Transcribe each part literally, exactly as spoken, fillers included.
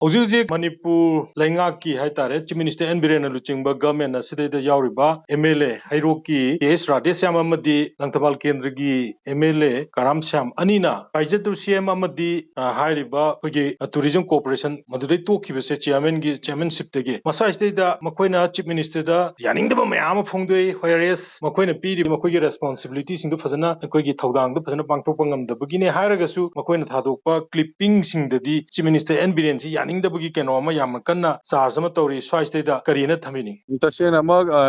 ꯍꯧꯖꯤꯛ ꯍꯧꯖꯤꯛ ꯃꯅꯤꯄꯨꯔ ꯂꯩꯉꯥꯛꯀꯤ ꯍꯥꯏꯇꯥꯔꯦ, Chief Minister ꯑꯦꯟ ꯕꯤꯔꯦꯟꯅ ꯂꯨꯆꯤꯡꯕ government ꯑꯁꯤꯗꯩꯗ ꯌꯥꯎꯔꯤꯕ MLA ꯍꯩꯔꯣꯛꯀꯤ ꯀꯦ ꯑꯦꯁ ꯔꯥꯙꯦꯁ꯭ꯌꯥꯝ ꯑꯃꯗꯤ ꯂꯪꯊꯕꯥꯜ ꯀꯦꯟꯗ꯭ꯔꯒꯤ MLA ꯀꯔꯥꯝ ꯁ꯭ꯌꯥꯝ ꯑꯅꯤꯅ advisor to CM ꯑꯃꯗꯤ, ꯑ, ꯍꯥꯏꯔꯤꯕ ꯑꯩꯈꯣꯏꯒꯤ tourism corporation ꯃꯗꯨꯗꯩ ꯇꯣꯛꯈꯤꯕꯁꯦ chairmanꯒꯤ chairmanshipꯇꯒꯤ ꯃꯁꯥꯁꯤꯗꯩꯗ ꯃꯈꯣꯏꯅ Chief Ministerꯗ ꯌꯥꯅꯤꯡꯗꯕ ꯃꯌꯥꯝ ꯑꯃ ꯐꯣꯡꯗꯣꯛꯏ꯫ Whereas ꯃꯈꯣꯏꯅ ꯄꯤꯔꯤꯕ ꯃꯈꯣꯏꯒꯤ responsibilityꯁꯤꯡꯗꯨ ꯐꯖꯅ, ꯑꯩꯈꯣꯏꯒꯤ ꯊꯧꯗꯥꯡꯗꯨ ꯐꯖꯅ ꯄꯥꯡꯊꯣꯛꯄ ꯉꯝꯗꯕꯒꯤꯅꯦ ꯍꯥꯏꯔꯒꯁꯨ, ꯃꯈꯣꯏꯅ ꯊꯥꯗꯣꯛꯄ clippingꯁꯤꯡꯗꯗꯤ Chief Minister ꯑꯦꯟ ꯕꯤꯔꯦꯟꯁꯤ ꯌꯥꯅꯤꯡꯗꯕꯒꯤ ꯀꯩꯅꯣ ꯑꯃ ꯌꯥꯝꯅ ꯀꯟꯅ charge ꯑꯃ ꯇꯧꯔꯤ꯫ ꯁ꯭ꯋꯥꯏꯁꯤꯗꯩꯗ ꯀꯔꯤꯅ ꯊꯝꯕꯤꯅꯤꯡꯉꯤ? ꯇꯁꯦꯡꯅꯃꯛ, ꯑ,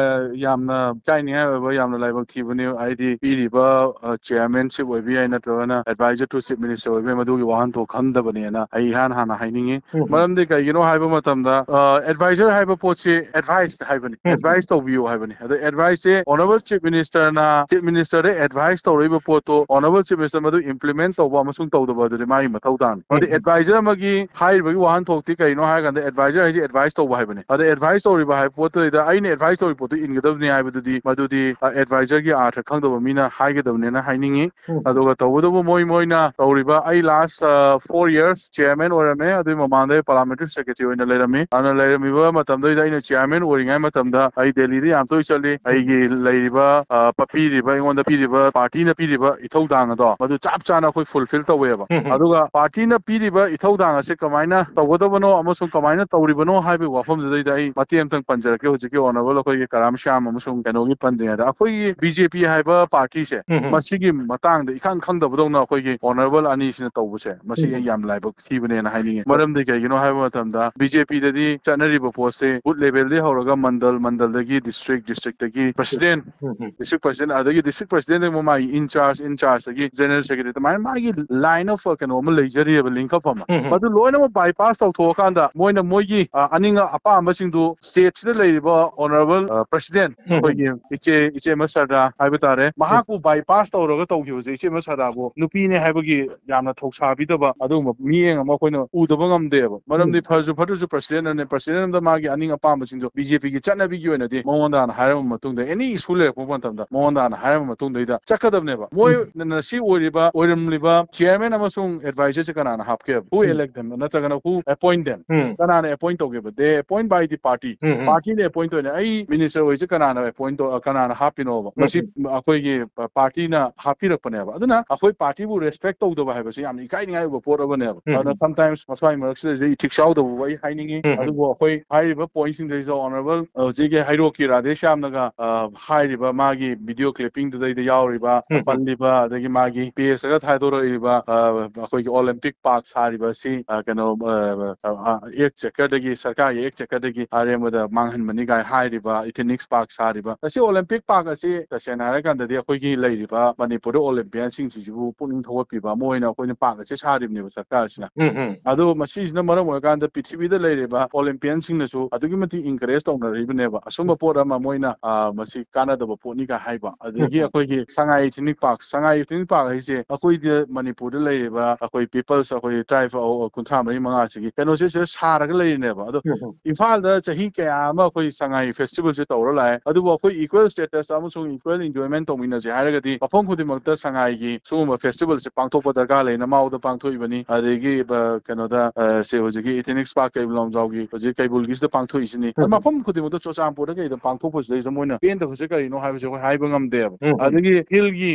ꯌꯥꯝꯅ ꯏꯀꯥꯏꯅꯤꯡꯉꯥꯏ ꯑꯣꯏꯕ, ꯌꯥꯝꯅ ꯂꯥꯏꯕꯛ ꯊꯤꯕꯅꯤ꯫ ꯍꯥꯏꯗꯤ ꯄꯤꯔꯤꯕ, ꯑ, chairmanship ꯑꯣꯏꯕ ꯌꯥꯏ, ꯅꯠꯇ꯭ꯔꯒꯅ advisor to Chief Minister ꯑꯣꯏꯕ ꯌꯥꯏ, ꯃꯗꯨꯒꯤ ꯋꯥꯍꯟꯊꯣꯛ ꯈꯪꯗꯕꯅꯦꯅ ꯑꯩ ꯏꯍꯥꯟ ꯍꯥꯟꯅ ꯍꯥꯏꯅꯤꯡꯉꯤ꯫ ꯎꯝ꯫ ꯃꯔꯝꯗꯤ ꯀꯩꯒꯤꯅꯣ ꯍꯥꯏꯕ ꯃꯇꯝꯗ, ꯑ, advisor ꯍꯥꯏꯕ ꯄꯣꯠꯁꯤ advice ꯍꯥꯏꯕꯅꯤ, ꯎꯝ꯫ Advice ꯇꯧꯕꯤꯌꯨ ꯍꯥꯏꯕꯅꯤ꯫ ꯑꯗꯣ adviceꯁꯦ Honourable Chief Ministerꯅ Chief Ministerꯗ advice ꯇꯧꯔꯛꯏꯕ ꯄꯣꯠꯇꯣ Honourable Chief Minister ꯃꯗꯨ implement ꯇꯧꯕ ꯑꯃꯁꯨꯡ ꯇꯧꯗꯕ ꯑꯗꯨꯗꯤ ꯃꯥꯒꯤ ꯃꯊꯧ ꯇꯥꯕꯅꯤ꯫ ꯑꯗꯨꯗꯤ ꯎꯝ꯫ Advisor ꯑꯃꯒꯤ ꯍꯥꯏꯔꯤꯕꯒꯤ ꯋꯥꯍꯟꯊꯣꯛꯇꯤ ꯀꯩꯅꯣ ꯍꯥꯏꯔ ꯀꯥꯟꯗ, advisor ꯍꯥꯏꯁꯦ advice ꯇꯧꯕ ꯍꯥꯏꯕꯅꯤ꯫ ꯑꯗ advice ꯇꯧꯔꯤꯕ ꯍꯥꯏꯕ ꯄꯣꯠꯇꯨꯗ ꯑꯩꯅ advice ꯇꯧꯔꯤꯕ ꯄꯣꯠꯇꯨ ꯏꯟꯒꯗꯕꯅꯤ ꯍꯥꯏꯕꯗꯨꯗꯤ, ꯃꯗꯨꯗꯤ, ꯑ, advisorꯒꯤ ꯑꯥꯔꯊ ꯈꯪꯗꯕ ꯃꯤꯅ ꯍꯥꯏꯒꯗꯕꯅꯦꯅ ꯍꯥꯏꯅꯤꯡꯉꯤ꯫ ꯎꯝ꯫ ꯑꯗꯨꯒ ꯇꯧꯕꯇꯕꯨ ꯃꯣꯏ, ꯃꯣꯏꯅ ꯇꯧꯔꯤꯕ, ꯑꯩ last, ꯑ, four years chairman ꯑꯣꯏꯔꯝꯃꯦ, ꯑꯗꯨꯒꯤ ꯃꯃꯥꯡꯗ ꯑꯩ parliamentary secretary ꯑꯣꯏꯅ ꯂꯩꯔꯝꯃꯤ꯫ ꯑꯗꯨꯅ ꯂꯩꯔꯝꯃꯤꯕ ꯃꯇꯝꯗꯨꯗ ꯑꯩꯅ chairman ꯑꯣꯏꯔꯤꯉꯩ ꯃꯇꯝꯗ ꯑꯩ ꯗꯦꯜꯂꯤꯗ ꯌꯥꯝ ꯇꯣꯏ ꯆꯠꯂꯤ꯫ ꯎꯝ꯫ ꯑꯩꯒꯤ ꯂꯩꯔꯤꯕ, ꯑ, ꯄ-, ꯄꯤꯔꯤꯕ, ꯑꯩꯉꯣꯟꯗ ꯄꯤꯔꯤꯕ partyꯅ ꯄꯤꯔꯤꯕ ꯏꯊꯧꯗꯥꯡ ꯑꯗꯣ ꯃꯗꯨ ꯆꯞ ꯆꯥꯅ ꯑꯩꯈꯣꯏ fulfill ꯇꯧꯋꯦꯕ꯫ ꯎꯝ꯫ ꯑꯗꯨꯒ partyꯅ ꯄꯤꯔꯤꯕ ꯏꯊꯧꯗꯥꯡ ꯑꯁꯦ ꯀꯃꯥꯏꯅ ꯇꯧꯒꯗꯕꯅꯣ ꯑꯃꯁꯨꯡ ꯀꯃꯥꯏꯅ ꯇꯧꯔꯤꯕꯅꯣ ꯍꯥꯏꯕꯒꯤ ꯋꯥꯐꯝꯗꯨꯗꯩꯗ ꯑꯩ ꯃꯇꯦꯛ ꯑꯃꯇꯪ ꯄꯟꯖꯔꯛꯀꯦ꯫ ꯍꯧꯖꯤꯛꯀꯤ Honourable ꯑꯩꯈꯣꯏꯒꯤ ꯀꯔꯥꯝ ꯁ꯭ꯌꯥꯝ ꯑꯃꯁꯨꯡ ꯀꯩꯅꯣꯒꯤ ꯄꯟꯗ꯭ꯔꯤꯉꯩꯗ, ꯑꯩꯈꯣꯏꯒꯤ BJP ꯍꯥꯏꯕ partyꯁꯦ, ꯎꯝ꯫ ꯃꯁꯤꯒꯤ ꯃꯇꯥꯡꯗ ꯏꯈꯪ ꯈꯪꯗꯕꯗꯧꯅ ꯑꯩꯈꯣꯏꯒꯤ Honourable ꯑꯅꯤꯁꯤꯅ ꯇꯧꯕꯁꯦ, ꯃꯁꯤ ꯎꯝ꯫ ꯑꯩ ꯌꯥꯝ ꯂꯥꯏꯕꯛ ꯊꯤꯕꯅꯦꯅ ꯍꯥꯏꯅꯤꯡꯉꯤ꯫ ꯃꯔꯝꯗꯤ ꯀꯩꯒꯤꯅꯣ ꯍꯥꯏꯕ ꯃꯇꯝꯗ, BJPꯗꯗꯤ ꯆꯠꯅꯔꯤꯕ ꯄꯣꯠꯁꯦ booth levelꯗꯒꯤ ꯍꯧꯔꯒ ꯃꯟꯗꯜ, ꯃꯟꯗꯜꯗꯒꯤ district, districtꯇꯒꯤ president, ꯎꯝ, ꯎꯝ꯫ District president, ꯑꯗꯒꯤ district presidentꯗꯒꯤ ꯑꯃꯨꯛ ꯃꯥꯒꯤ in charge, in chargeꯗꯒꯤ general secretary, ꯑꯗꯨꯃꯥꯏꯅ ꯃꯥꯒꯤ line of ꯀꯩꯅꯣ ꯑꯃ ꯂꯩꯖꯔꯤꯑꯕ, ꯂꯤꯡꯈꯠꯐꯝ ꯑꯃ꯫ ꯎꯝ, ꯎꯝ꯫ ꯃꯗꯨ ꯂꯣꯏꯅꯃꯛ bypass ꯇꯧꯊꯣꯛꯑꯀꯥꯟꯗ ꯃꯣꯏꯅ ꯃꯣꯏꯒꯤ, ꯑ, ꯑꯅꯤꯡ ꯑꯄꯥꯝꯕꯁꯤꯡꯗꯨ stateꯁꯤꯗ ꯂꯩꯔꯤꯕ Honourable, ꯑ, president, ꯎꯝ, ꯎꯝ꯫ ꯑꯩꯈꯣꯏꯒꯤ ꯏꯆꯦ, ꯏꯆꯦꯃ ꯁꯔꯗꯥ ꯍꯥꯏꯕ ꯇꯥꯔꯦ, ꯎꯝ꯫ ꯃꯍꯥꯛꯄꯨ bypass ꯇꯧꯔꯒ ꯇꯧꯈꯤꯕꯁꯦ, ꯏꯆꯦꯃ ꯁꯔꯗꯥꯕꯨ ꯅꯨꯄꯤꯅꯦ ꯍꯥꯏꯕꯒꯤ ꯌꯥꯝꯅ ꯊꯧꯁꯥꯕꯤꯗꯕ ꯑꯗꯨꯒꯨꯝꯕ ꯃꯤꯠꯌꯦꯡ ꯑꯃ ꯑꯩꯈꯣꯏꯅ ꯎꯗꯕ ꯉꯝꯗꯦꯕ꯫ ꯃꯔꯝꯗꯤ ꯎꯝ꯫ ꯐꯔꯁꯨ ꯐꯠꯇ꯭ꯔꯁꯨ presidentꯅꯅꯦ, president ꯑꯃꯗ ꯃꯥꯒꯤ ꯑꯅꯤꯡ ꯑꯄꯥꯝꯕꯁꯤꯡꯗꯣ BJPꯒꯤ ꯆꯠꯅꯕꯤꯒꯤ ꯑꯣꯏꯅꯗꯤ ꯃꯉꯣꯟꯗ ꯍꯥꯟꯅ ꯍꯥꯏꯔꯝꯃ ꯃꯇꯨꯡꯗ, any issue ꯂꯩꯔꯛꯄ ꯃꯇꯝꯗ ꯃꯉꯣꯟꯗ ꯍꯥꯟꯅ ꯍꯥꯏꯔꯝꯃ ꯃꯇꯨꯡꯗꯩꯗ ꯆꯠꯀꯗꯕꯅꯦꯕ꯫ ꯃꯣꯏ ꯎꯝ꯫ ꯅ-, ꯉꯁꯤ ꯑꯣꯏꯔꯤꯕ, ꯑꯣꯏꯔꯝꯂꯤꯕ chairman ꯑꯃꯁꯨꯡ advisorꯁꯦ ꯀꯅꯥꯅ ꯍꯥꯞꯀꯦꯕ? Who um. Elect them? ꯅꯠꯇ꯭ꯔꯒꯅ who appoint them. ꯎꯝ ꯀꯅꯥꯅ appoint ꯇꯧꯒꯦꯕ? They appoint by the party. Um um Party ꯅ appoint ꯇꯧꯅꯦ꯫ ꯑꯩ minister ꯑꯣꯏꯁꯦ ꯀꯅꯥꯅ appoint ꯇꯧ ꯀꯅꯥꯅ ꯍꯥꯞꯄꯤꯅꯣꯕ? ꯎꯝ ꯃꯁꯤ ꯎꯝ ꯑꯩꯈꯣꯏꯒꯤ party ꯅ ꯍꯥꯞꯄꯤꯔꯛꯄꯅꯦꯕ꯫ ꯑꯗꯨꯅ ꯑꯩꯈꯣꯏ party ꯕꯨ respect ꯇꯧꯗꯕ ꯍꯥꯏꯕꯁꯤ ꯌꯥꯝꯅ ꯏꯀꯥꯏꯅꯤꯡꯉꯥꯏ ꯑꯣꯏꯕ ꯄꯣꯠ ꯑꯃꯅꯦꯕ꯫ ꯎꯝ ꯑꯗꯨꯅ ꯎꯝ sometimes ꯃꯁ꯭ꯋꯥꯏ ꯃꯔꯛꯁꯤꯗ ethics ꯌꯥꯎꯗꯕ ꯑꯩ ꯍꯥꯏꯅꯤꯡꯉꯤ꯫ ꯎꯝ ꯎꯝ ꯑꯗꯨꯕꯨ ꯑꯩꯈꯣꯏ ꯍꯥꯏꯔꯤꯕ point ꯁꯤꯡꯗꯩꯁꯨ honourable ꯍꯧꯖꯤꯛꯀꯤ ꯍꯩꯔꯣꯛꯀꯤ ꯔꯥꯙꯦ ꯁ꯭ꯌꯥꯝꯅꯒ ꯑ, ꯍꯥꯏꯔꯤꯕ ꯃꯥꯒꯤ video clipping ꯗꯨꯗꯩꯗ ꯌꯥꯎꯔꯤꯕ ꯎꯝ ꯎꯝ ꯄꯜꯂꯤꯕ, ꯑꯗꯒꯤ ꯃꯥꯒꯤ page ꯇꯒ ꯊꯥꯗꯣꯔꯛꯏꯕ ꯑ, ꯑꯩꯈꯣꯏꯒꯤ Olympic Park ꯁꯥꯔꯤꯕ ꯑꯁꯤ ꯑ, ꯀꯩꯅꯣ ꯑ, ꯑ, exchequer ꯗꯒꯤ, ꯁꯔꯀꯥꯔꯒꯤ exchequer ꯗꯒꯤ ꯑꯔꯦꯝꯕꯗ ꯃꯥꯡꯍꯟꯕꯅꯤ ꯀꯥꯏ ꯍꯥꯏꯔꯤꯕ, Ethnix Park ꯁꯥꯔꯤꯕ ꯑꯁꯤ꯫ Olympic Park ꯑꯁꯤ ꯇꯁꯦꯡꯅ ꯍꯥꯏꯔꯀꯥꯟꯗꯗꯤ ꯑꯩꯈꯣꯏꯒꯤ ꯂꯩꯔꯤꯕ ꯃꯅꯤꯄꯨꯔꯗ Olympian ꯁꯤꯡꯁꯤꯕꯨ ꯄꯨꯛꯅꯤꯡ ꯊꯧꯒꯠꯄꯤꯕ ꯑꯃ ꯑꯣꯏꯅ ꯑꯩꯈꯣꯏꯅ park ꯑꯁꯤ ꯁꯥꯔꯤꯕꯅꯦꯕ ꯁꯔꯀꯥꯔꯁꯤꯅ꯫ ꯎꯝ ꯎꯝ ꯑꯗꯣ ꯃꯁꯤꯁꯤꯅ ꯃꯔꯝ ꯑꯣꯏꯔꯀꯥꯟꯗ ꯄ꯭ꯔꯤꯊꯤꯕꯤꯗ ꯂꯩꯔꯤꯕ Olympian ꯁꯤꯡꯅꯁꯨ ꯑꯗꯨꯛꯀꯤ ꯃꯇꯤꯛ encourage ꯇꯧꯅꯔꯤꯕꯅꯦꯕ꯫ ꯑꯁꯨꯝꯕ ꯄꯣꯠ ꯑꯃ ꯃꯣꯏꯅ ꯑ, ꯃꯁꯤ ꯀꯥꯟꯅꯗꯕ ꯄꯣꯠꯅꯤ ꯀꯥꯏ ꯍꯥꯏꯕ꯫ ꯑꯗꯒꯤ ꯎꯝ ꯑꯩꯈꯣꯏꯒꯤ ꯁꯉꯥꯏ Ethnic Park, ꯁꯉꯥꯏ Ethnic Park ꯍꯥꯏꯁꯦ ꯑꯩꯈꯣꯏꯗꯤ ꯃꯅꯤꯄꯨꯔꯗ ꯂꯩꯔꯤꯕ ꯑꯩꯈꯣꯏ peoples, ꯑꯩꯈꯣꯏ tribe ꯀꯨꯟꯊ꯭ꯔꯥ ꯃꯔꯤ ꯃꯉꯥꯁꯤꯒꯤ ꯀꯩꯅꯣꯁꯦ ꯁꯤꯗ ꯁꯥꯔꯒ ꯂꯩꯔꯤꯅꯦꯕ꯫ ꯑꯗꯣ ꯎꯝ ꯎꯝ ꯏꯝꯐꯥꯜꯗ ꯆꯍꯤ ꯀꯌꯥ ꯑꯃ ꯑꯩꯈꯣꯏ ꯁꯉꯥꯏ festival ꯁꯦ ꯇꯧꯔ ꯂꯥꯛꯑꯦ꯫ ꯑꯗꯨꯕꯨ ꯑꯩꯈꯣꯏ equal status ꯑꯃꯁꯨꯡ equal enjoyment ꯇꯧꯃꯤꯟꯅꯁꯦ ꯍꯥꯏꯔꯒꯗꯤ ꯃꯐꯝ ꯈꯨꯗꯤꯡꯃꯛꯇ ꯁꯉꯥꯏꯒꯤ ꯁꯤꯒꯨꯝꯕ festival ꯁꯦ ꯄꯥꯡꯊꯣꯛꯄ ꯗꯔꯀꯥꯔ ꯂꯩ꯫ ꯅꯃꯥꯎꯗ ꯄꯥꯡꯊꯣꯛꯏꯕꯅꯤ, ꯑꯗꯒꯤ ꯑ, ꯀꯩꯅꯣꯗ ꯑ, ꯁꯤ ꯍꯧꯖꯤꯛꯀꯤ Ethnix Park ꯀꯩꯕꯨꯜ ꯂꯝꯖꯥꯎꯒꯤ ꯍꯧꯖꯤꯛ ꯀꯩꯕꯨꯜꯒꯤꯁꯤꯗ ꯄꯥꯡꯊꯣꯛꯏꯁꯤꯅꯤ꯫ ꯎꯝ ꯎꯝ ꯃꯐꯝ ꯈꯨꯗꯤꯡꯃꯛꯇ ꯆꯨꯔꯆꯥꯟꯄꯨꯔꯗ ꯀꯩꯗ ꯄꯥꯡꯊꯣꯛꯄꯁꯤꯗꯩꯁꯤꯗ ꯃꯣꯏꯅ ꯄꯦꯟꯗꯕꯁꯦ ꯀꯔꯤꯅꯣ ꯍꯥꯏꯕꯁꯦ ꯑꯩꯈꯣꯏ ꯍꯥꯏꯕ ꯉꯝꯗꯦꯕ꯫ ꯎꯝ ꯎꯝ ꯑꯗꯒꯤ ꯍꯤꯜꯒꯤ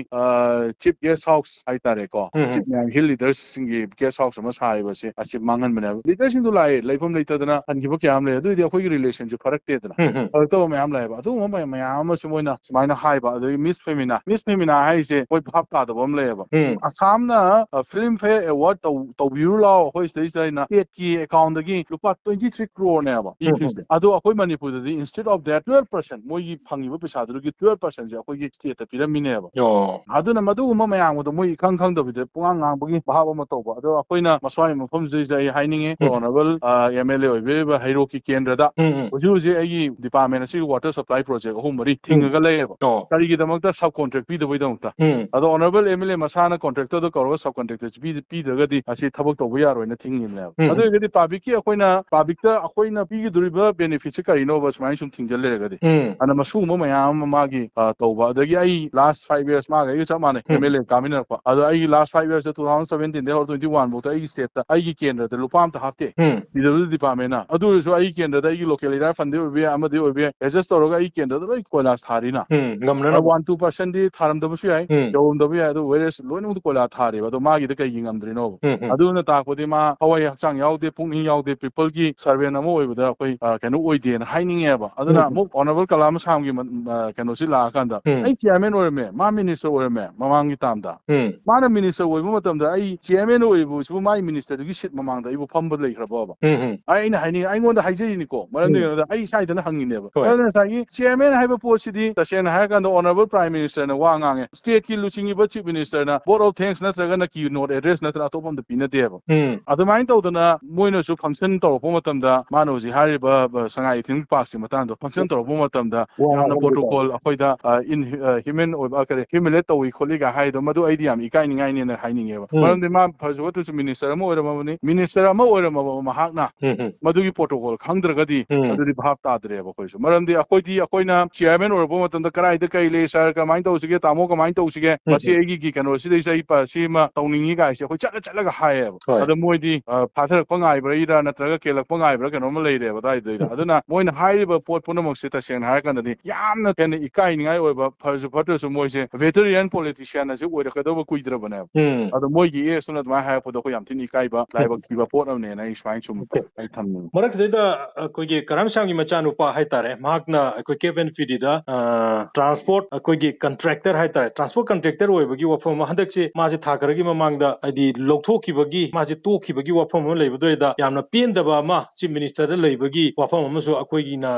ꯆꯤꯞ ꯒꯦꯁ ꯍꯥꯎꯁ ꯍꯥꯏꯇꯥꯔꯦꯀꯣ, ꯎꯝ ꯆꯤꯞ ꯎꯝ ꯃꯌꯥꯝ ꯍꯤꯜ ꯂꯤꯗꯔꯁꯤꯡꯒꯤ ꯒꯦꯁ ꯍꯥꯎꯁ ꯑꯃ ꯁꯥꯔꯤꯕꯁꯦ ꯑꯁꯤ ꯃꯥꯡꯍꯟꯕꯅꯦꯕ꯫ ꯂꯤꯗꯔꯁꯤꯡꯗꯣ ꯂꯥꯛꯑꯦ, ꯂꯩꯐꯝ ꯂꯩꯇꯗꯅ ꯍꯟꯈꯤꯕ ꯀꯌꯥ ꯑꯃ ꯂꯩ꯫ ꯑꯗꯨꯏꯗꯤ ꯑꯩꯈꯣꯏꯒꯤ relationꯁꯤ ꯐꯔꯛꯇꯦꯗꯅ꯫ ꯎꯝ ꯎꯝ ꯐꯔꯛꯇꯕ ꯃꯌꯥꯝ ꯂꯩꯌꯦꯕ꯫ ꯑꯗꯨꯒꯨꯝꯕ ꯃꯌꯥꯝ ꯑꯃꯁꯨ ꯃꯣꯏꯅ ꯁꯨꯃꯥꯏꯅ ꯍꯥꯏꯕ꯫ ꯑꯗꯒꯤ Miss Femina, Miss Femina ꯍꯥꯏꯔꯤꯁꯦ ꯃꯣꯏ ꯚꯥꯞ ꯇꯥꯗꯕ ꯑꯃ ꯂꯩꯌꯦꯕꯕ꯫ ꯎꯝ ꯑꯁꯥꯝꯅ Filmfare Award ꯇꯧ ꯇꯧꯕꯤꯔꯨ ꯂꯥꯎ, ꯑꯩꯈꯣꯏ ꯁꯤꯗꯩꯁꯤꯗ ꯑꯩꯅ state ꯀꯤ account ꯗꯒꯤ ꯂꯨꯄꯥ twenty three crore ꯅꯦꯕ ꯎꯝ ꯎꯝ ꯄꯤꯈ꯭ꯔꯤꯁꯦ꯫ ꯑꯗꯣ ꯑꯩꯈꯣꯏ ꯃꯅꯤꯄꯨꯔꯗꯗꯤ instead of that twelve percent, ꯃꯣꯏꯒꯤ ꯐꯪꯉꯤꯕ ꯄꯩꯁꯥꯗꯨꯒꯤ twelve percent ꯁꯦ ꯑꯩꯈꯣꯏꯒꯤ state ꯇ ꯄꯤꯔꯝꯃꯤꯅꯦꯕ꯫ ꯑꯣ ꯑꯗꯨꯅ ꯃꯗꯨꯒꯨꯝꯕ ꯃꯌꯥꯝꯒꯗꯣ ꯃꯣꯏ ꯏꯈꯪ ꯈꯪꯗꯕꯤꯗ ꯄꯨꯡꯉꯥꯡ ꯉꯥꯡꯕꯒꯤ ꯚꯥꯕ ꯑꯃ ꯇꯧꯕ꯫ ꯑꯗꯣ ꯑꯩꯈꯣꯏꯅ ꯃꯁ꯭ꯋꯥꯏ ꯃꯐꯝꯁꯤꯗꯩꯁꯤꯗ ꯑꯩ ꯍꯥꯏꯅꯤꯡꯉꯤ, ꯎꯝ honourable ꯑ, M L A ꯑꯣꯏꯕꯤꯔꯤꯕ ꯍꯩꯔꯣꯛꯀꯤ ꯀꯦꯟꯗ꯭ꯔꯗ ꯎꯝ ꯎꯝ ꯍꯧꯖꯤꯛ ꯍꯧꯖꯤꯛ ꯑꯩꯒꯤ department ꯑꯁꯤꯒꯤ water supply project ꯑꯍꯨꯝ ꯃꯔꯤ ꯎꯝ ꯊꯤꯡꯉꯒ ꯂꯩꯌꯦꯕ꯫ ꯑꯣ ꯀꯔꯤꯒꯤꯗꯃꯛꯇ? Sub contract ꯄꯤꯗꯕꯩꯗꯃꯛꯇ꯫ ꯎꯝ ꯑꯗꯣ honourable M L A ꯃꯁꯥꯅ contractor ꯗꯣ ꯀꯧꯔꯒ sub contractor ꯁꯤ ꯄꯤ- ꯄꯤꯗ꯭ꯔꯒꯗꯤ ꯑꯁꯤ ꯊꯕꯛ ꯇꯧꯕ ꯌꯥꯔꯣꯏꯅ ꯊꯤꯡꯉꯤꯕꯅꯦꯕ꯫ ꯎꯝ ꯑꯗꯨ ꯑꯣꯏꯔꯒꯗꯤ public ꯀꯤ ꯑꯩꯈꯣꯏꯅ, public ꯇ ꯑꯩꯈꯣꯏꯅ ꯄꯤꯒꯗꯧꯔꯤꯕ benefit ꯁꯦ ꯀꯔꯤꯅꯣꯕ ꯁꯨꯃꯥꯏꯅ ꯁꯨꯝ ꯊꯤꯡꯖꯤꯜ ꯂꯩꯔꯒꯗꯤ? ꯎꯝ ꯑꯗꯨꯅ ꯃꯁꯤꯒꯨꯝꯕ ꯃꯌꯥꯝ ꯑꯃ ꯃꯥꯒꯤ ꯑ, ꯇꯧꯕ꯫ ꯑꯗꯒꯤ ꯑꯩ last five years ꯃꯥꯒ ꯑꯩꯒ ꯆꯞ ꯃꯥꯟꯅꯩ, ꯎꯝ M L A ꯀꯥꯃꯤꯟꯅꯔꯛꯄ꯫ ꯑꯗꯣ ꯑꯩꯒꯤ last five years ꯇ two thousand seventeen ꯗꯩ ꯍꯧꯔ twenty one ꯐꯥꯎꯗ ꯑꯩꯒꯤ state ꯇ ꯑꯩꯒꯤ ꯀꯦꯟꯗ꯭ꯔꯗ ꯂꯨꯄꯥ ꯑꯝꯇ ꯍꯥꯞꯇꯦ꯫ ꯎꯝ ꯄꯤꯗꯕꯗꯤ ꯗꯤꯄꯥꯔꯠꯃꯦꯟꯅ꯫ ꯑꯗꯨ ꯑꯣꯏꯔꯁꯨ ꯑꯩ ꯀꯦꯟꯗ꯭ꯔꯗ ꯑꯩꯒꯤ ꯂꯣꯀꯦꯜ ꯑꯦꯔꯤꯌꯥ ꯐꯟꯗꯤ ꯑꯣꯏꯕ ꯌꯥꯏ, ꯑꯃꯗꯤ ꯑꯣꯏꯕ ꯌꯥꯏ, ꯑꯦꯗꯖꯁ ꯇꯧꯔꯒ ꯑꯩ ꯀꯦꯟꯗ꯭ꯔꯗ ꯂꯣꯏ ꯀꯣꯏꯂꯥꯁ ꯊꯥꯔꯤꯅ꯫ ꯎꯝ ꯉꯝꯅꯅꯕ ꯋꯥꯟ ꯇꯨ ꯄꯥꯔꯁꯦꯟꯗꯤ ꯊꯥꯔꯝꯗꯕꯁꯨ ꯌꯥꯏ, ꯎꯝ ꯌꯧꯔꯝꯗꯕ ꯌꯥꯏ, ꯑꯗꯨ ꯋꯦꯔꯦꯁ ꯂꯣꯏꯅꯃꯛꯇ ꯀꯣꯏꯂꯥ ꯊꯥꯔꯦꯕ꯫ ꯑꯗꯣ ꯃꯥꯒꯤꯗ ꯀꯩꯒꯤ ꯉꯝꯗ꯭ꯔꯤꯅꯣꯕ? ꯎꯝ ꯎꯝ ꯑꯗꯨꯅ ꯇꯥꯛꯄꯗꯤ ꯃꯥ ꯊꯋꯥꯏ ꯍꯛꯆꯥꯡ ꯌꯥꯎꯗꯦ, ꯄꯨꯛꯅꯤꯡ ꯌꯥꯎꯗꯦ, ꯄꯤꯄꯜꯒꯤ ꯁꯔꯚꯦꯟ ꯑꯃ ꯑꯣꯏꯕꯗ ꯑꯩꯈꯣꯏ ꯑ, ꯀꯩꯅꯣ ꯑꯣꯏꯗꯦꯅ ꯍꯥꯏꯅꯤꯡꯉꯦꯕ꯫ ꯑꯗꯨꯅ ꯎꯝ ꯑꯃꯨꯛ ꯑꯣꯅꯔꯦꯕꯜ ꯀꯂꯥꯝ ꯑꯁꯥꯝꯒꯤ ꯃ- ꯑ, ꯀꯩꯅꯣꯁꯤ ꯂꯥꯛꯑꯀꯥꯟꯗ ꯎꯝ ꯑꯩ ꯆꯤꯌꯥꯔꯃꯦꯟ ꯑꯣꯏꯔꯝꯃꯦ, ꯃꯥ ꯃꯤꯅꯤꯁꯇꯔ ꯑꯣꯏꯔꯝꯃꯦ ꯃꯃꯥꯡꯒꯤ ꯇꯥꯝꯗ꯫ ꯎꯝ ꯃꯥꯅ ꯃꯤꯅꯤꯁꯇꯔ ꯑꯣꯏꯕ ꯃꯇꯝꯗ ꯑꯩ ꯆꯤꯌꯥꯔꯃꯦꯟ ꯑꯣꯏꯕꯁꯤꯕꯨ ꯃꯥꯒꯤ ꯃꯤꯅꯤꯁꯇꯔꯗꯨꯒꯤ ꯁꯤꯠ ꯃꯃꯥꯡꯗ ꯑꯩꯕꯨ ꯐꯝꯕ ꯂꯩꯈ꯭ꯔꯕꯕ? ꯎꯝ ꯎꯝ ꯑꯩ ꯑꯩꯅ ꯍꯥꯏꯅꯤꯡꯉꯤ, ꯑꯩꯉꯣꯟꯗ ꯍꯥꯏꯖꯔꯤꯅꯤꯀꯣ, ꯃꯔꯝꯗꯤ ꯎꯝ ꯀꯩꯅꯣꯗ ꯑꯩ ꯏꯁꯥ ꯏꯊꯟꯇ ꯍꯪꯉꯤꯅꯦꯕ꯫ ꯍꯣꯏ꯫ ꯑꯗꯨꯅ ꯉꯁꯥꯏꯒꯤ ꯆꯤꯌꯥꯔꯃꯦꯟ ꯍꯥꯏꯕ ꯄꯣꯠꯁꯤꯗꯤ ꯇꯁꯦꯡꯅ ꯍꯥꯏꯔꯀꯥꯟꯗ ꯑꯣꯅꯔꯦꯕꯜ ꯄ꯭ꯔꯥꯏꯝ ꯃꯤꯅꯤꯁꯇꯔꯅ ꯋꯥ ꯉꯥꯡꯉꯦ, ꯁ꯭ꯇꯦꯠꯀꯤ ꯂꯨꯆꯤꯡꯉꯤꯕ ꯆꯤꯐ ꯃꯤꯅꯤꯁꯇꯔꯅ vote of thanks ꯅꯠꯇ꯭ꯔꯒꯅ keynote address ꯅꯠꯇꯅ ꯑꯇꯣꯞꯄ ꯑꯝꯇ ꯄꯤꯅꯗꯦꯕ꯫ ꯎꯝ ꯑꯗꯨꯃꯥꯏꯅ ꯇꯧꯗꯅ ꯃꯣꯏꯅꯁꯨ ꯐꯪꯁꯟ ꯇꯧꯔꯛꯄ ꯃꯇꯝꯗ ꯃꯥꯅ ꯍꯧꯖꯤꯛ ꯍꯥꯏꯔꯤꯕ ꯕ- ꯁꯉꯥꯏ ꯏꯊꯅꯤꯛ ꯄꯥꯔꯛꯁꯤ ꯃꯇꯥꯡꯗꯣ ꯐꯪꯁꯟ ꯇꯧꯔꯛꯄ ꯃꯇꯝꯗ ꯋꯥ ꯌꯥꯝꯅ ꯉꯥꯡꯐꯝ ꯄ꯭ꯔꯣꯇꯣꯀꯣꯜ ꯑꯩꯈꯣꯏꯗ ꯏꯟ ꯍ꯭ꯌꯨꯃꯦꯟ ꯑꯣꯏꯕ ꯀꯔꯤ ꯍ꯭ꯌꯨꯃꯤꯂꯦꯠ ꯇꯧꯏ ꯈꯣꯠꯂꯤꯒ ꯍꯥꯏꯗꯣ, ꯃꯗꯨ ꯑꯩꯗꯤ ꯌꯥꯝ ꯏꯀꯥꯏꯅꯤꯡꯉꯥꯏꯅꯦꯅ ꯍꯥꯏꯅꯤꯡꯉꯦꯕ꯫ ꯎꯝ꯫ ꯃꯔꯝꯗꯤ ꯃꯥ ꯐꯔꯁꯨ ꯐꯠꯇ꯭ꯔꯁꯨ ꯃꯤꯅꯤꯁꯇꯔ ꯑꯃ ꯑꯣꯏꯔꯝꯃꯕꯅꯤ, ꯃꯤꯅꯤꯁꯇꯔ ꯑꯃ ꯑꯣꯏꯔꯝꯃꯕ ꯃꯍꯥꯛꯅ ꯎꯝ ꯎꯝ ꯃꯗꯨꯒꯤ ꯄ꯭ꯔꯣꯇꯣꯀꯣꯜ ꯈꯪꯗ꯭ꯔꯒꯗꯤ ꯎꯝ꯫ ꯑꯗꯨꯗꯤ ꯚꯥꯞ ꯇꯥꯗ꯭ꯔꯦꯕ ꯑꯩꯈꯣꯏꯁꯨ꯫ ꯃꯔꯝꯗꯤ ꯑꯩꯈꯣꯏꯗꯤ ꯑꯩꯈꯣꯏꯅ ꯆꯤꯌꯥꯔꯃꯦꯟ ꯑꯣꯏꯔꯛꯄ ꯃꯇꯝꯗ ꯀꯗꯥꯏꯗ ꯀꯩ ꯂꯩ, ꯁꯥꯔ ꯀꯃꯥꯏꯅ ꯇꯧꯁꯤꯒꯦ, ꯇꯥꯃꯣ ꯀꯃꯥꯏꯅ ꯇꯧꯁꯤꯒꯦ, ꯎꯝ꯫ ꯃꯁꯤ ꯑꯩꯒꯤ ꯀꯩꯅꯣꯁꯤꯗꯩꯁꯤ ꯑꯩ ꯄ- ꯁꯤꯃ ꯇꯧꯅꯤꯡꯉꯤ ꯀꯥꯏꯁꯦ ꯑꯩꯈꯣꯏ ꯆꯠꯂ ꯆꯠꯂꯒ ꯍꯥꯏꯌꯦꯕ꯫ ꯍꯣꯏ꯫ ꯑꯗ ꯃꯣꯏꯗꯤ ꯑ, ꯐꯥꯊꯔꯛꯄ ꯉꯥꯏꯕ꯭ꯔꯥ ꯅꯠꯇ꯭ꯔꯒ ꯀꯦꯜꯂꯛꯄ ꯉꯥꯏꯕ꯭ꯔꯥ ꯀꯩꯅꯣꯝꯃ ꯂꯩꯔꯦꯕ ꯑꯗꯨꯋꯥꯏꯗꯨꯗꯩꯗ꯫ ꯎꯝ꯫ ꯑꯗꯨꯅ ꯃꯣꯏꯅ ꯍꯥꯏꯔꯤꯕ ꯄꯣꯠ ꯄꯨꯝꯅꯃꯛꯁꯦ ꯇꯁꯦꯡꯅ ꯍꯥꯏꯔꯀꯥꯟꯗꯗꯤ ꯌꯥꯝꯅ ꯍꯦꯟꯅ ꯏꯀꯥꯏꯅꯤꯡꯉꯥꯏ ꯑꯣꯏꯕ, ꯐꯔꯁꯨ ꯐꯠꯇ꯭ꯔꯁꯨ ꯃꯣꯏꯁꯦ ꯚꯦꯇꯔꯤꯌꯥꯟ ꯄꯣꯂꯤꯇꯤꯁꯤꯌꯥꯟ ꯑꯁꯤ ꯑꯣꯏꯔꯛꯀꯗꯧꯕ ꯀꯨꯏꯗ꯭ꯔꯕꯅꯦꯕ꯫ ꯎꯝ꯫ ꯑꯗꯣ ꯃꯣꯏꯒꯤ ꯑꯦꯖꯇꯨꯅ ꯑꯗꯨꯃꯥꯏꯅ ꯍꯥꯏꯔꯛꯄꯗꯣ ꯑꯩꯈꯣꯏ ꯌꯥꯝ ꯊꯤꯅ ꯏꯀꯥꯏꯕ, ꯂꯥꯏꯕꯛ ꯊꯤꯕ ꯄꯣꯠ ꯑꯃꯅꯦꯅ ꯑꯩ ꯁꯨꯃꯥꯏꯅ ꯁꯨꯝ Okay. ꯑꯩ ꯊꯝꯅꯤꯡꯉꯤ꯫ ꯃꯔꯛꯁꯤꯗꯩꯗ ꯑꯩꯈꯣꯏꯒꯤ ꯀꯔꯝ ꯁꯥꯝꯒꯤ ꯃꯆꯥꯅꯨꯄꯥ ꯍꯥꯏꯇꯥꯔꯦ, ꯃꯍꯥꯛꯅ ꯑꯩꯈꯣꯏ ꯀꯦꯞ ꯑꯦꯟ ꯐꯤꯗꯤꯗ ꯇ꯭ꯔꯥꯟꯁꯄꯣꯔꯠ ꯑꯩꯈꯣꯏꯒꯤ ꯀꯟꯇ꯭ꯔꯦꯛꯇꯔ ꯍꯥꯏꯇꯥꯔꯦ, ꯇ꯭ꯔꯥꯟꯁꯄꯣꯔꯠ ꯀꯟꯇ꯭ꯔꯦꯛꯇꯔ ꯑꯣꯏꯕꯒꯤ ꯋꯥꯐꯝ ꯑꯃ ꯍꯟꯗꯛꯁꯦ ꯃꯥꯁꯦ ꯊꯥ ꯈꯔꯒꯤ ꯃꯃꯥꯡꯗ ꯍꯥꯏꯗꯤ ꯂꯧꯊꯣꯛꯈꯤꯕꯒꯤ, ꯃꯥꯁꯦ ꯇꯣꯛꯈꯤꯕꯒꯤ ꯋꯥꯐꯝ ꯑꯃ ꯂꯩꯕꯗꯨꯗ ꯌꯥꯝꯅ ꯄꯦꯟꯗꯕ ꯑꯃ ꯆꯤꯐ ꯃꯤꯅꯤꯁꯇꯔꯗ ꯂꯩꯕꯒꯤ ꯋꯥꯐꯝ ꯑꯃꯁꯨ ꯑꯩꯈꯣꯏꯒꯤꯅ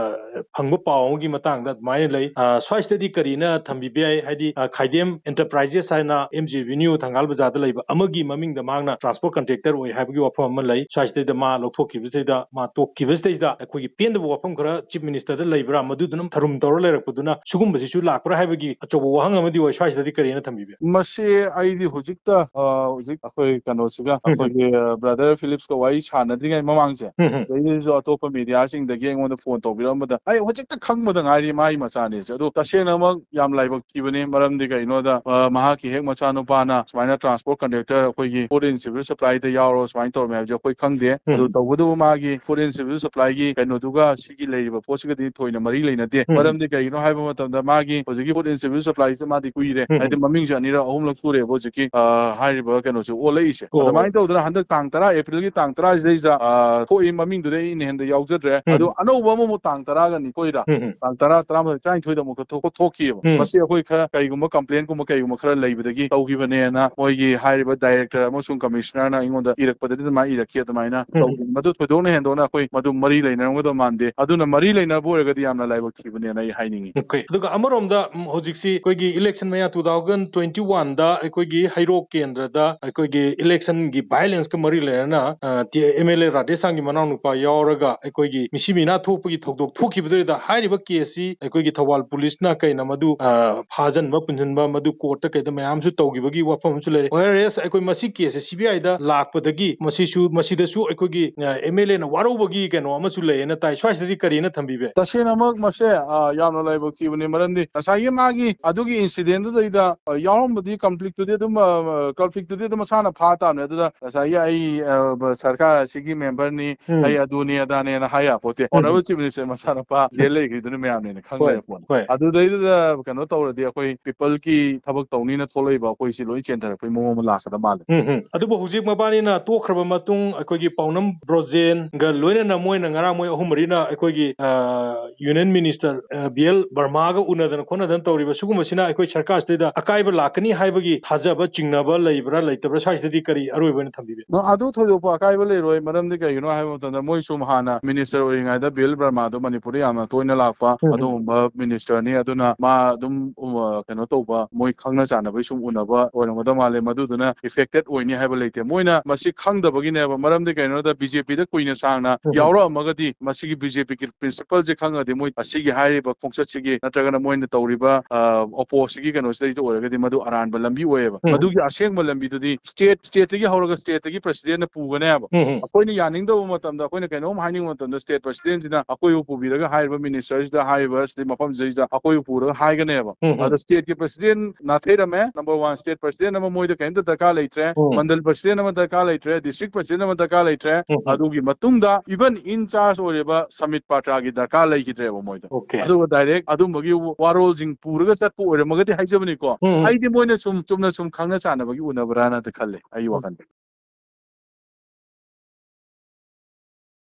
ꯐꯪꯕ ꯄꯥꯎ ꯑꯃꯒꯤ ꯃꯇꯥꯡꯗ ꯑꯗꯨꯃꯥꯏꯅ ꯂꯩ꯫ ꯑ, ꯁ꯭ꯋꯥꯏꯁꯤꯗꯗꯤ ꯀꯔꯤꯅ ꯊꯝꯕꯤꯕ ꯌꯥꯏ? ꯍꯥꯏꯗꯤ, ꯑ, ꯈꯥꯏꯗꯦꯝ ꯑꯦꯟꯇꯔꯄ꯭ꯔꯥꯏꯖꯦꯁ ꯍꯥꯏꯅ ꯑꯦꯝ ꯖꯤ ꯑꯦꯕꯤꯅ꯭ꯌꯨ ꯊꯪꯒꯥꯜ ꯕꯖꯥꯔꯗ ꯂꯩꯕ ꯑꯃꯒꯤ ꯃꯃꯤꯡꯗ ꯃꯍꯥꯛꯅ ꯇ꯭ꯔꯥꯟꯁꯄꯣꯔꯠ ꯀꯟꯇ꯭ꯔꯦꯛꯇꯔ ꯑꯣꯏ ꯍꯥꯏꯕꯒꯤ ꯋꯥꯐꯝ ꯑꯃ ꯂꯩ꯫ ꯁ꯭ꯋꯥꯏꯁꯤꯗꯩꯗ ꯃꯥ ꯂꯧꯊꯣꯛꯈꯤꯕꯁꯤꯗꯩꯗ, ꯃꯥ ꯇꯣꯛꯈꯤꯕꯁꯤꯗꯩꯗ ꯑꯩꯈꯣꯏꯒꯤ ꯄꯦꯟꯗꯕ ꯋꯥꯐꯝ ꯈꯔ ꯆꯤꯐ ꯃꯤꯅꯤꯁꯇꯔꯗ ꯂꯩꯕ꯭ꯔꯥ, ꯃꯗꯨꯗꯨꯅ ꯊꯔꯨꯝ ꯇꯧꯔ ꯂꯩꯔꯛꯄꯗꯨꯅ ꯁꯤꯒꯨꯝꯕꯁꯤꯁꯨ ꯂꯥꯛꯄ꯭ꯔꯥ ꯍꯥꯏꯕꯒꯤ ꯑꯆꯧꯕ ꯋꯥꯍꯪ ꯑꯃꯗꯤ ꯑꯣꯏ꯫ ꯁ꯭ꯋꯥꯏꯁꯤꯗꯗꯤ ꯀꯔꯤꯅ ꯊꯝꯕꯤꯕ ꯌꯥꯏ? ꯃꯁꯤ ꯑꯩꯗꯤ ꯍꯧꯖꯤꯛꯇ, ꯑ, ꯍꯧꯖꯤꯛ ꯑꯩꯈꯣꯏ ꯀꯩꯅꯣꯁꯤꯒ, ꯑꯩꯈꯣꯏꯒꯤ, ꯑ, ꯕ꯭ꯔꯗꯔ ꯐꯤꯂꯤꯞꯁꯀ ꯋꯥꯔꯤ ꯁꯥꯟꯅꯗ꯭ꯔꯤꯉꯩ ꯃꯃꯥꯡꯁꯦ, ꯎꯝ, ꯎꯝ꯫ ꯁꯤꯗꯩꯁꯤꯗꯁꯨ ꯑꯇꯣꯞꯄ ꯃꯦꯗꯤꯌꯥꯁꯤꯡꯗꯒꯤ ꯑꯩꯉꯣꯟꯗ ꯐꯣꯟ ꯇꯧꯕꯤꯔꯛꯑꯝꯕꯗ ꯑꯩ ꯍꯧꯖꯤꯛꯇ ꯈꯪꯕꯗ ꯉꯥꯏꯔꯤ ꯃꯥꯒꯤ ꯃꯆꯥꯅꯦꯁꯦ꯫ ꯑꯗꯣ ꯇꯁꯦꯡꯅꯃꯛ ꯌꯥꯝ ꯂꯥꯏꯕꯛ ꯊꯤꯕꯅꯤ, ꯃꯔꯝꯗꯤ ꯀꯩꯅꯣꯗ, ꯑ, ꯃꯍꯥꯛꯀꯤ ꯍꯦꯛ ꯃꯆꯥꯅꯨꯄꯥꯅ ꯁꯨꯃꯥꯏꯅ ꯇ꯭ꯔꯥꯟꯁꯄꯣꯔꯠ ꯀꯟꯗꯛꯇꯔ ꯑꯩꯈꯣꯏꯒꯤ ꯐꯨꯗ ꯑꯦꯟ ꯁꯤꯚꯤꯜ ꯁꯄ꯭ꯂꯥꯏꯗ ꯌꯥꯎꯔꯣ ꯁꯨꯃꯥꯏꯅ ꯇꯧꯔꯝꯃꯦ ꯍꯥꯏꯕꯁꯦ ꯑꯩꯈꯣꯏ ꯈꯪꯗꯦ꯫ ꯑꯗꯨ ꯎꯝ꯫ ꯇꯧꯕꯇꯕꯨ ꯃꯥꯒꯤ Food and Civil Supplyꯒꯤ ꯀꯩꯅꯣꯗꯨꯒ ꯁꯤꯒꯤ ꯂꯩꯔꯤꯕ ꯄꯣꯠꯁꯤꯒꯗꯤ ꯊꯣꯏꯅ ꯃꯔꯤ ꯂꯩꯅꯗꯦ꯫ ꯎꯝ꯫ ꯃꯔꯝꯗꯤ ꯀꯩꯒꯤꯅꯣ ꯍꯥꯏꯕ ꯃꯇꯝꯗ ꯃꯥꯒꯤ ꯍꯧꯖꯤꯛꯀꯤ Food and Civil Supplyꯁꯦ ꯃꯥꯗꯤ ꯀꯨꯏꯔꯦ꯫ ꯎꯝ꯫ ꯍꯥꯏꯗꯤ ꯃꯃꯤꯡꯁꯦ ꯑꯅꯤꯔꯛ ꯑꯍꯨꯝꯂꯛ ꯁꯨꯔꯦꯕ ꯍꯧꯖꯤꯛꯀꯤ, ꯑ, ꯍꯥꯏꯔꯤꯕ ꯀꯩꯅꯣꯁꯦ ꯑꯣꯜꯂꯛꯏꯁꯦ꯫ ꯑꯣ꯫ ꯑꯗꯨꯃꯥꯏꯅ ꯇꯧꯗꯅ ꯍꯟꯗꯛ ꯇꯥꯡ ꯇꯔꯥ, Aprilꯒꯤ ꯇꯥꯡ ꯇꯔꯥꯁꯤꯗꯩꯁꯤꯗ, ꯑ, ꯊꯣꯛꯏ ꯃꯃꯤꯡꯗꯨꯗꯤ ꯑꯩꯅ ꯍꯦꯟꯗ ꯌꯥꯎꯖꯗ꯭ꯔꯦ꯫ ꯎꯝ꯫ ꯑꯗꯨ ꯑꯅꯧꯕ ꯑꯃꯃꯨꯛ ꯇꯥꯡ ꯇꯔꯥꯒ ꯅꯤꯊꯣꯏꯗ, ꯎꯝ, ꯎꯝ꯫ ꯇꯥꯡ ꯇꯔꯥ, ꯇꯔꯥꯃꯥꯊꯣꯏ, ꯇꯔꯥꯅꯤꯊꯣꯏꯗ ꯑꯃꯨꯛ ꯊꯣꯛ-, ꯊꯣꯛꯈꯤꯑꯕ꯫ ꯎꯝ꯫ ꯃꯁꯤ ꯑꯩꯈꯣꯏ ꯈꯔ ꯀꯩꯒꯨꯝꯕ complainꯒꯨꯝꯕ ꯀꯩꯒꯨꯝꯕ ꯈꯔ ꯂꯩꯕꯗꯒꯤ ꯇꯧꯈꯤꯕꯅꯦꯅ ꯃꯣꯏꯒꯤ ꯍꯥꯏꯔꯤꯕ director ꯑꯃꯁꯨꯡ commissionerꯅ ꯑꯩꯉꯣꯟꯗ ꯏꯔꯛꯄꯗꯗꯤ ꯑꯗꯨꯃꯥꯏꯅ ꯏꯔꯛꯈꯤ꯫ ꯑꯗꯨꯃꯥꯏꯅ ꯎꯝ꯫ ꯇꯧꯈꯤꯕꯅꯤ꯫ ꯃꯗꯨ ꯊꯣꯏꯗꯣꯛꯅ ꯍꯦꯟꯗꯣꯛꯅ ꯑꯩꯈꯣꯏ ꯃꯗꯨ ꯃꯔꯤ ꯂꯩꯅꯔꯝꯒꯗꯧ ꯃꯥꯟꯗꯦ꯫ ꯑꯗꯨꯅ ꯃꯔꯤ ꯂꯩꯅꯕ ꯑꯣꯏꯔꯒꯗꯤ ꯌꯥꯝꯅ ꯂꯥꯏꯕꯛ ꯊꯤꯕꯅꯦꯅ ꯑꯩ ꯍꯥꯏꯅꯤꯡꯉꯤ꯫ Okay꯫ ꯑꯗꯨꯒ ꯑꯃꯔꯣꯝꯗ, ꯎꯝ, ꯍꯧꯖꯤꯛꯁꯤ ꯑꯩꯈꯣꯏꯒꯤ election ꯃꯌꯥ two thousand twenty oneꯗ ꯑꯩꯈꯣꯏꯒꯤ ꯍꯩꯔꯣꯛ ꯀꯦꯟꯗ꯭ꯔꯗ ꯑꯩꯈꯣꯏꯒꯤ electionꯒꯤ violenceꯀ ꯃꯔꯤ ꯂꯩꯅꯅ, ꯑ, ꯇꯤ-, MLA ꯔꯥꯙꯦꯁ꯭ꯌꯥꯝꯒꯤ ꯃꯅꯥꯎꯅꯨꯄꯥ ꯌꯥꯎꯔꯒ ꯑꯩꯈꯣꯏꯒꯤ ꯃꯤꯁꯤ ꯃꯤꯅꯥ ꯊꯣꯛꯄꯒꯤ ꯊꯧꯗꯣꯛ ꯊꯣꯛꯈꯤꯕꯗꯨꯗ ꯍꯥꯏꯔꯤꯕ caseꯁꯤ ꯑꯩꯈꯣꯏꯒꯤ ꯊꯧꯕꯥꯜ policeꯅ ꯀꯩꯅ ꯃꯗꯨ, ꯑ, ꯐꯥꯖꯟꯕ, ꯄꯨꯟꯁꯤꯟꯕ, ꯃꯗꯨ courtꯇ ꯀꯩꯗ ꯃꯌꯥꯝꯁꯨ ꯇꯧꯈꯤꯕꯒꯤ ꯋꯥꯐꯝ ꯑꯃꯁꯨ ꯂꯩꯔꯦ꯫ Whereas ꯑꯩꯈꯣꯏ ꯃꯁꯤ caseꯁꯦ CBIꯗ ꯂꯥꯛꯄꯗꯒꯤ ꯃꯁꯤꯁꯨ, ꯃꯁꯤꯗꯁꯨ ꯑꯩꯈꯣꯏꯒꯤ, ꯑ, MLAꯅ ꯋꯥꯔꯧꯕꯒꯤ ꯀꯩꯅꯣ ꯑꯃꯁꯨ ꯂꯩꯌꯦꯅ ꯇꯥꯏ꯫ ꯁ꯭ꯋꯥꯏꯁꯤꯗꯗꯤ ꯀꯔꯤꯅ ꯊꯝꯕꯤꯕ ꯌꯥꯏ? ꯇꯁꯦꯡꯅꯃꯛ ꯃꯁꯦ, ꯑ, ꯌꯥꯝꯅ ꯂꯥꯏꯕꯛ ꯊꯤꯕꯅꯤ꯫ ꯃꯔꯝꯗꯤ ꯉꯁꯥꯏꯒꯤ ꯃꯥꯒꯤ ꯑꯗꯨꯒꯤ incidentꯗꯨꯗꯩꯗ, ꯑ, ꯌꯥꯎꯔꯝꯕꯗꯤ conflictꯇꯨꯗꯤ ꯑꯗꯨꯝ, ꯑ, conflictꯇꯨꯗꯤ ꯑꯗꯨꯝ ꯃꯁꯥꯅ ꯐꯥ ꯇꯥꯕꯅꯤ꯫ ꯑꯗꯨꯗ ꯉꯁꯥꯏꯒꯤ ꯑꯩ, ꯑ, ꯕ-, ꯁꯔꯀꯥꯔ ꯑꯁꯤꯒꯤ memberꯅꯤ, ꯎꯝ꯫ ꯑꯩ ꯑꯗꯨꯅꯤ ꯑꯗꯥꯅꯦꯅ ꯍꯥꯏ ꯌꯥꯄꯣꯠꯇꯦ꯫ ꯎꯝ꯫ Honourable Chief Minister ꯃꯆꯥꯅꯨꯄꯥ ꯖꯦꯜ ꯂꯩꯈ꯭ꯔꯤꯗꯨꯅ ꯃꯌꯥꯝꯅ ꯈꯪ ꯍꯣꯏ, ꯂꯩꯔꯄꯣꯠꯅꯤ꯫ ꯍꯣꯏ꯫ ꯑꯗꯨꯗꯩꯗꯨꯗ ꯀꯩꯅꯣ ꯇꯧꯔꯗꯤ ꯑꯩꯈꯣꯏ peopleꯒꯤ ꯊꯕꯛ ꯇꯧꯅꯤꯅ ꯊꯣꯛꯂꯛꯏꯕ ꯑꯩꯈꯣꯏꯁꯤ ꯂꯣꯏ ꯆꯦꯟꯊꯔꯛꯄꯩ ꯃꯑꯣꯡ ꯑꯃ ꯂꯥꯛꯀꯗꯕ ꯃꯥꯜꯂꯦ꯫ ꯎꯝ, ꯎꯝ꯫ ꯑꯗꯨꯕꯨ ꯍꯧꯖꯤꯛ ꯃꯕꯥꯅꯤꯅ ꯇꯣꯛꯈ꯭ꯔꯕ ꯃꯇꯨꯡ ꯑꯩꯈꯣꯏꯒꯤ ꯄꯥꯎꯅꯝ ꯕ꯭ꯔꯣꯖꯦꯟꯒ ꯂꯣꯏꯅꯅ ꯃꯣꯏꯅ ꯉꯔꯥꯡ ꯃꯣꯏ ꯑꯍꯨꯝ ꯃꯔꯤꯅ ꯑꯩꯈꯣꯏꯒꯤ, ꯑ, Union Minister, ꯑ, B L ꯕꯔꯃꯥꯒ ꯎꯅꯗꯅ ꯈꯣꯠꯅꯗꯅ ꯇꯧꯔꯤꯕ ꯁꯤꯒꯨꯝꯕꯁꯤꯅ ꯑꯩꯈꯣꯏ ꯁꯔꯀꯥꯔꯁꯤꯗ ꯑꯀꯥꯏꯕ ꯂꯥꯛꯀꯅꯤ ꯍꯥꯏꯕꯒꯤ ꯊꯥꯖꯕ ꯆꯤꯡꯅꯕ ꯂꯩꯕ꯭ꯔꯥ ꯂꯩꯇꯕ꯭ꯔꯥ ꯁ꯭ꯋꯥꯏꯁꯤꯗꯗꯤ ꯀꯔꯤ ꯑꯔꯣꯏꯕ ꯑꯣꯏꯅ ꯊꯝꯕꯤꯕ ꯌꯥꯏ? ꯑ, ꯑꯗꯨ ꯊꯣꯏꯗꯣꯛꯄ ꯑꯀꯥꯏꯕ ꯂꯩꯔꯣꯏ꯫ ꯃꯔꯝꯗꯤ ꯀꯩꯒꯤꯅꯣ ꯍꯥꯏꯕ ꯃꯇꯝꯗ ꯃꯣꯏ ꯁꯨꯝ ꯍꯥꯟꯅ minister ꯑꯣꯏꯔꯤꯉꯩꯗ B L ꯕꯔꯃꯥꯗꯣ ꯃꯅꯤꯄꯨꯔꯗ ꯌꯥꯝꯅ ꯇꯣꯏꯅ ꯂꯥꯛꯄ ꯎꯝ, ꯎꯝ꯫ ꯑꯗꯨꯒꯨꯝꯕ ministerꯅꯤ꯫ ꯑꯗꯨꯅ ꯃꯥ ꯑꯗꯨꯝ, ꯎ, ꯀꯩꯅꯣ ꯇꯧꯕ, ꯃꯣꯏ ꯈꯪꯅ ꯆꯥꯟꯅꯕꯩ ꯁꯨꯝ ꯎꯅꯕ ꯑꯣꯏꯔꯝꯒꯗꯧ ꯃꯥꯜꯂꯦ꯫ ꯃꯗꯨꯗꯨꯅ affected ꯑꯣꯏꯅꯤ ꯍꯥꯏꯕ ꯂꯩꯇꯦ꯫ ꯃꯣꯏꯅ ꯃꯁꯤ ꯈꯪꯗꯕꯒꯤꯅꯦꯕ꯫ ꯃꯔꯝꯗꯤ ꯀꯩꯅꯣꯗ BJPꯗ ꯀꯨꯏꯅ ꯁꯥꯡꯅ ꯎꯝ, ꯎꯝ꯫ ꯌꯥꯎꯔꯛꯑꯝꯃꯒꯗꯤ ꯃꯁꯤꯒꯤ BJPꯒꯤ principleꯁꯦ ꯈꯪꯉꯗꯤ ꯃꯣꯏ ꯑꯁꯤꯒꯤ ꯍꯥꯏꯔꯤꯕ ꯈꯣꯡꯆꯠꯁꯤꯒꯤ ꯅꯠꯇ꯭ꯔꯒꯅ ꯃꯣꯏꯅ ꯇꯧꯔꯤꯕ, ꯑ, oppositeꯀꯤ ꯀꯩꯅꯣꯁꯤꯗꯩꯗ ꯑꯣꯏꯔꯒꯗꯤ ꯃꯗꯨ ꯑꯔꯥꯟꯕ ꯂꯝꯕꯤ ꯑꯣꯏꯌꯦꯕ꯫ ꯎꯝ꯫ ꯃꯗꯨꯒꯤ ꯑꯁꯦꯡꯕ ꯂꯝꯕꯤꯗꯨꯗꯤ state, stateꯇꯒꯤ ꯍꯧꯔꯒ stateꯇꯒꯤ presidentꯅ ꯄꯨꯒꯅꯦꯕ꯫ ꯎꯝ, ꯎꯝ꯫ ꯑꯩꯈꯣꯏꯅ ꯌꯥꯅꯤꯡꯗꯕ ꯃꯇꯝꯗ, ꯑꯩꯈꯣꯏꯅ ꯀꯩꯅꯣꯝ ꯍꯥꯏꯅꯤꯡꯕ ꯃꯇꯝꯗ state presidentꯁꯤꯅ ꯑꯩꯈꯣꯏꯕꯨ ꯄꯨꯕꯤꯔꯒ ꯍꯥꯏꯔꯤꯕ ministerꯁꯤꯗ, ꯍꯥꯏꯔꯤꯕ ꯁꯤꯗꯩ ꯃꯐꯝꯁꯤꯗꯩꯁꯤꯗ ꯑꯩꯈꯣꯏꯕꯨ ꯄꯨꯔꯒ ꯍꯥꯏꯒꯅꯦꯕ꯫ ꯎꯝ, ꯎꯝ꯫ ꯑꯗ stateꯀꯤ president ꯅꯥꯊꯩꯔꯝꯃꯦ, number one, state president ꯑꯃ ꯃꯣꯏꯗ ꯀꯩꯝꯇ ꯗꯔꯀꯥꯔ ꯂꯩꯇ꯭ꯔꯦ, ꯎꯝ꯫ Mandal president ꯑꯃ ꯗꯔꯀꯥꯔ ꯂꯩꯇ꯭ꯔꯦ, district president ꯑꯃ ꯗꯔꯀꯥꯔ ꯗꯔꯀꯥꯔ ꯂꯩꯇ꯭ꯔꯦ꯫ ꯎꯝ, ꯎꯝ꯫ ꯑꯗꯨꯒꯤ ꯃꯇꯨꯡꯗ even in charge ꯑꯣꯏꯔꯤꯕ ꯁꯃꯤꯠ ꯄꯥꯇ꯭ꯔꯥꯒꯤ ꯗꯔꯀꯥꯔ ꯂꯩꯈꯤꯗ꯭ꯔꯦꯕ ꯃꯣꯏꯗ꯫ Okay. ꯑꯗꯨꯒ direct ꯑꯗꯨꯝꯕꯒꯤ ꯋꯥꯔꯣꯜꯁꯤꯡ ꯄꯨꯔꯒ ꯆꯠꯄ ꯑꯣꯏꯔꯝꯃꯒꯗꯤ ꯍꯥꯏꯖꯕꯅꯤꯀꯣ, ꯎꯝ, ꯎꯝ꯫ ꯑꯩꯗꯤ ꯃꯣꯏꯅ ꯁꯨꯝ ꯆꯨꯝꯅ ꯁꯨꯝ ꯈꯪꯅ ꯆꯥꯟꯅꯕꯒꯤ ꯎꯅꯕ꯭ꯔꯥꯅ ꯈꯜꯂꯦ ꯑꯩꯒꯤ ꯋꯥꯈꯜꯗ꯫